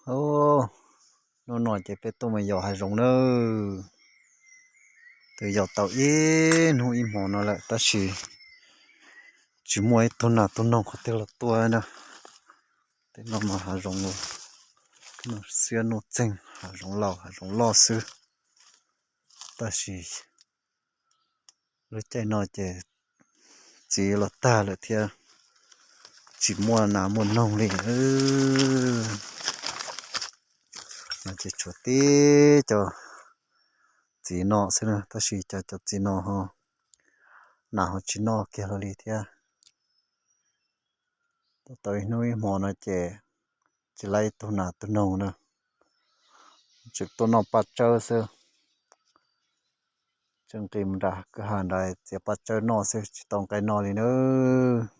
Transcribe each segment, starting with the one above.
Hnub no ces peb tuaj mus yos hav zoov nawb. Twb yos tau ib hnub ib hmo no lawm tab sis tsis muaj ib tug nas tug noog qhov twg los tua na. Tej no mas hav zoov nuj xiab nuj txeeg, hav zoov laus hav zoov loj xwb. Tab sis lub caij no ces txiv los tag lawm thiab tsis muaj nas muaj noog li. No ces tshuav tib co txiv no xwb na, tab sis cov cov txiv no ho nas ho tsis noj kiag hlo li thiab. Tau ib hnub ib hmo no ces tsis laib ib tug nas tug noog na, tseem tuaj noj paj tsawb xwb. Tseem nqis mus nram kwj ha nrad txiav paj tsawb noj xwb tsis tau nqaij noj li nawb.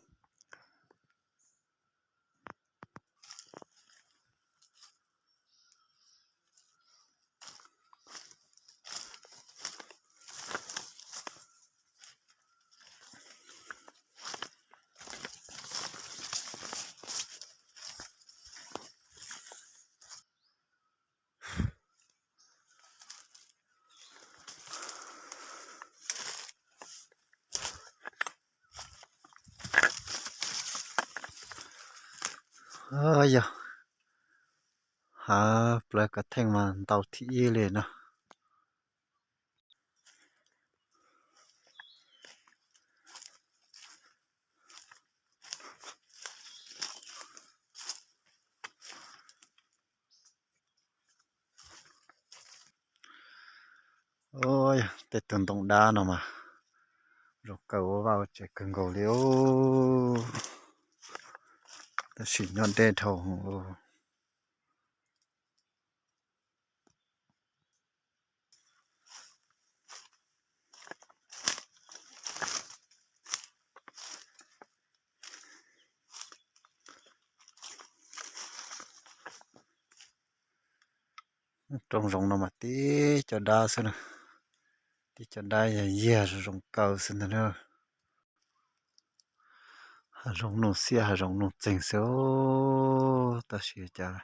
Yog hav plawv kav theej mas ntau thib ib li no. Tej tug ntoo dab no mas zoo kawg ua vaj ua tsev kawg nkaus li os. Tab sis nyob deb dhau. Roob zoov no mas tib co dab xwb na, tib co dab yag yag zoo zoo kawg xwb ntag na. Hav zoov nuj xiab hav zoov nuj txeeg xwb, tab sis cas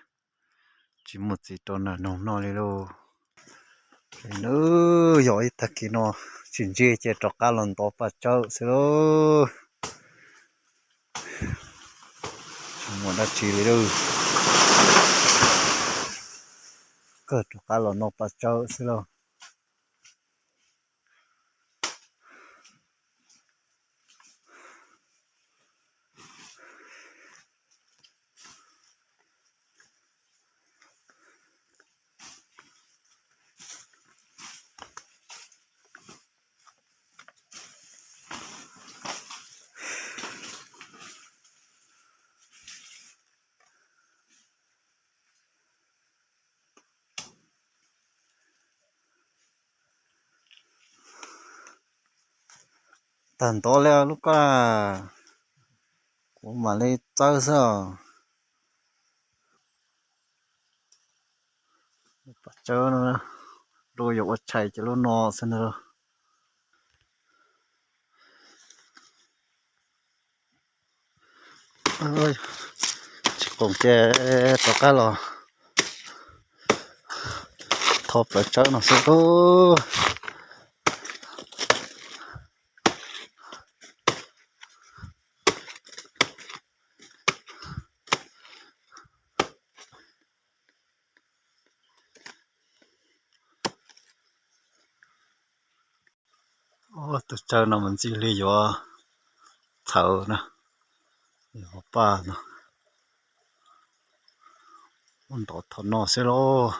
tsis muaj txiv rau nas noog noj li lauj. Nws yog ib tag kis no tsis ntsig ces rov qab los ntov paj tsawb xwb lauj. Tsis muaj dab tsi li lauj, kawg rov qab los noj paj tsawb xwb lauj. Tag ntov li lub koj, kuv mam li txawb xwb os. Paj tsawb no, lub yuav ua tshais ces lub no xwb ntag lauj. Tsis qoos ces rov qab los tho plawv tsawb no xwb lauj. Tus tsawb no mas ntxim li yuav txhawv na, yuav paj no, ntov tho noj xwb lauj.